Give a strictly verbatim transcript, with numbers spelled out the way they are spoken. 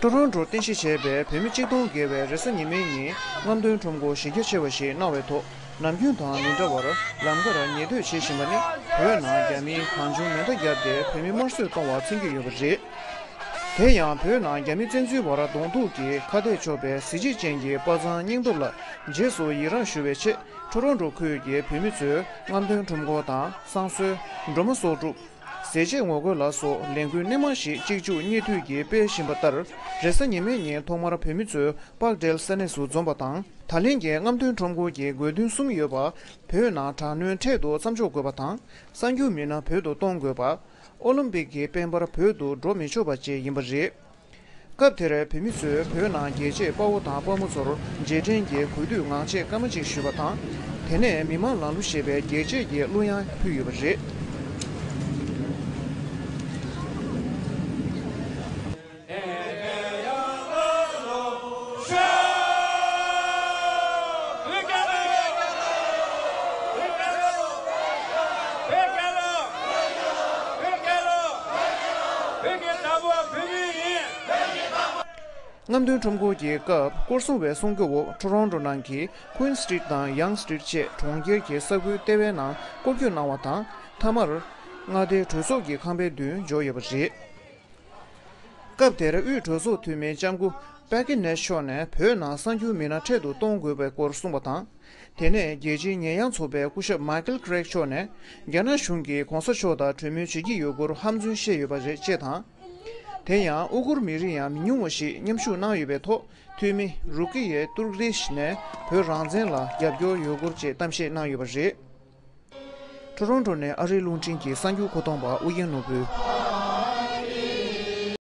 ཊོ་རོན་ཊོར་རྟེན་གཞི་བྱས་པའི་བོད་མི་གཅིག་སྟོང་བརྒལ་བས་རེས་གཟའ་ཉི་མའི་ཉིན་རྔམ་སྟོན་ཁྲོམ་སྐོར་གཞི་རྒྱ་ཆེ་བ་ཞིག་གནང་བའི་ཐོག་ནམ་རྒྱུན་དང་མི་འདྲ་བར་ལམ་ཁར་ཉལ་སྡོད་བྱེད་བཞིན་པ་ནི་བོད་ནང་རྒྱ་མིས་གང་བྱུང་མེ་མདའ་བརྒྱབ་སྟེ་བོད་མི་དམར་གསོད་གཏོང་བར་མཚོན་གྱི་ཡོད་པ་རེད། དེ་ཡང་བོད་ནང་རྒྱ་མི་བཙན་འཛུལ་བར་གདོང་ཐུག་གི་ཁ་གཏད་གཅོག་པའི་གཟི་བརྗིད་ཅན་གྱི་དཔའ་མཛངས་སྙིང་སྟོབས་ལ་རྗེས་སུ་ཡི་རངས་ཞུ་བའི་ཆེད་ཊོ་རོན་ཊོ་ཁུལ་གྱི་བོད་མི་ཚོས་རྔམ་སྟོན་ཁྲོམ་སྐོར་དང་བསང་གསོལ། སྒྲོལ་མ་གསོག་སྒྲུབ། ཟས་བཅད་ངོ་རྒོལ་ལ་སོགས་ལས་འགུལ་སྣེ་མང་ཞིག་གཅིག་མཇུག་གཉིས་མཐུད་ཀྱིས་སྤེལ་བཞིན་པ་ལྟར། རེས་གཟའ་ཉི་མའི་ཉིན་ཐོག་མར་བོད་མི་ཚོས་པག་ཌེལ་ས་གནས་སུ་འཛོམས་པ་དང་། ད་ལན་གྱི་རྔམ་སྟོན་ཁྲོམ་སྐོར་གྱི་དགོས་འདུན་གསུམ་ཡོད་པ། བོད་ནང་དྲག་གནོན་འཕྲལ་དུ་མཚམས་འཇོག་དགོས་པ་དང་། གསར་འགྱུར་མི་སྣ་བོད་དུ་གཏོང་དགོས་པ། ཨོ་ལིམ་པིག་གི་དཔལ་འབར་བོད་དུ་འགྲོ་མི་ཆོག་པ་བཅས་ཡིན་པ་རེད། སྐབས་དེར་བོད་མི་ཚོས་བོད་ནང་རྒྱལ་གཅེས་དཔའ་བོ་དང་དཔའ་མོ་ཚོར་རྗེས་དྲན་གྱི་གུས་འདུད་ངག་བཅད་སྐར་མ་གཅིག་ཞུས་པ་དང་། དེ་ནས་མི་མང་ལང་གླུ་ཞེས་པའི་རྒྱལ་གཅེས་ཀྱི་གླུ་དབྱངས་ཕུལ་ཡོད་པ་རེད། རྔམ་སྟོན་ཁྲོམ་སྐོར་གྱི་སྐབས་སྐོར་སྲུང་བས་སྲུང་སྐྱོབ་འོག་ཊོ་རོན་ཊོ་ནང་གི་Queen Street དང་Yonge Street བཅས་གྲོང་ཁྱེར་གྱི་ས་ཁུལ་ལྟེ་བའི་ནང་སྐོར་སྐྱོད་གནང་བ་དང་། མཐའ་མར་མངའ་སྡེའི་གྲོས་ཚོགས་ཀྱི་ཁང་པའི་མདུན་འབྱོར་ཡོད་པ་རེད། སྐབས་དེར་དབུས་གྲོས་ཚོགས་འཐུས་མི་ལྕམ་སྐུ་པེ་ཀི་ནེ་མཆོག་ནས་བོད་ནང་གསར་འགྱུར་མི་སྣ་འཕྲལ་དུ་གཏོང་དགོས་པའི་སྐོར་གསུངས་པ་དང་། དེ་ནས་རྒྱལ་སྤྱིའི་ཉེས་ཡངས་ཚོགས་པའི་སྐུ་ཞབས་མའི་ཀལ་ཀྲེག་མཆོག་ནས་རྒྱ་ནག་གཞུང་གིས་གོང་ས་མཆོག་དང་གྲོས་མོལ་བྱེད་ཀྱི་ཡོད་སྐོར་ཧམ་རྫུན་བཤད་ཡོད་པ་རེད་ཅེས་དང་། དེ་ཡང་ཨུ་ཀུར་མི་རིགས་ཡང་མི་ཉུང་བ་ཞིག་མཉམ་ཞུགས་གནང་ཡོད་པའི་ཐོག་འཐུས་མི་རུ་ཀི་ཡེ་ཏུར་རིཤ་ནས་བོད་རང་བཙན་ལ་རྒྱབ་སྐྱོར་ཡོད་སྐོར་བཅས་གཏམ་བཤད་གནང་ཡོད་པ་རེད། ཊོ་རོན་ཊོ་ནས་ཨ་རིའི་རླུང་འཕྲིན་གྱི་གསར་འགྱུར་མཁོ་གཏོང་པ་ཨུ་རྒྱན་ནོར་བུས།